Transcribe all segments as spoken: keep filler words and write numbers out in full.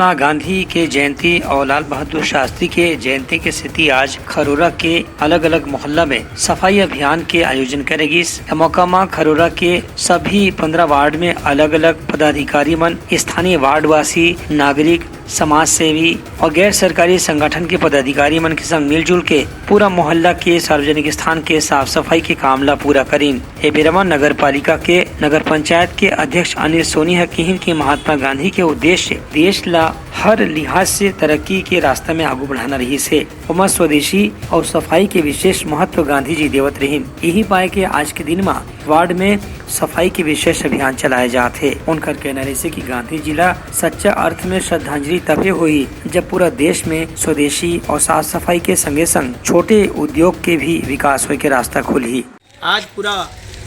महात्मा गांधी के जयंती और लाल बहादुर शास्त्री के जयंती के सेती आज खरोरा के अलग-अलग मोहल्ला में सफाई अभियान के आयोजन करे गिस। ए मौका म खरोरा के सभी पंद्रह वार्ड में अलग-अलग पदाधिकारी मन, स्थानीय वार्डवासी, नागरिक, समाज सेवी और गैर सरकारी संगठन के पदाधिकारी मन के संग मिलजुल के पूरा मोहल्ला के सार्वजनिक स्थान के साफ सफाई के काम ला पूरा करिन। ए बेरा म नगर पालिका के नगर पंचायत के अध्यक्ष अनिल सोनी ह किहिन कि महात्मा गांधी के उद्देश्य देश ला हर लिहाज से तरक्की के रास्ता में आगू बढ़ाना रहिस हे। ओमा स्वदेशी और सफाई के विशेष महत्व गांधी जी देवत रहिन। यही पाए के आज के दिन म वार्ड में सफाई के विशेष अभियान चलाए जात हे। उनकर कहना रहिस हे कि गांधी जी ला सच्चा अर्थ में श्रद्धांजलि तभे होही, जब पूरा देश में स्वदेशी और साफ सफाई के संगे संग छोटे उद्योग के भी विकास होए के रास्ता खुलही। आज पूरा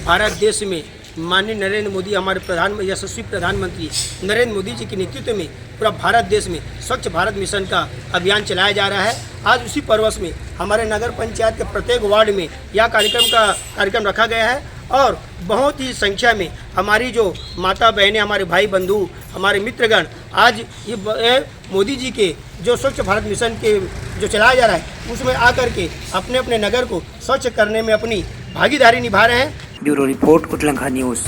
भारत देश में माननीय नरेंद्र मोदी, हमारे प्रधान, यशस्वी प्रधानमंत्री नरेंद्र मोदी जी के नेतृत्व में पूरा भारत देश में स्वच्छ भारत मिशन का अभियान चलाया जा रहा है। आज उसी पर्वस में हमारे नगर पंचायत के प्रत्येक वार्ड में यह कार्यक्रम का, कार्यक्रम रखा गया है और बहुत ही संख्या में हमारी जो माता बहनें, हमारे भाई बंधु, हमारे मित्रगण आज ये ब-, ए, मोदी जी के जो स्वच्छ भारत मिशन के जो चलाया जा रहा है, उसमें आकर के अपने अपने नगर को स्वच्छ करने में अपनी भागीदारी निभा रहे हैं। Bureau report, Utlangha news.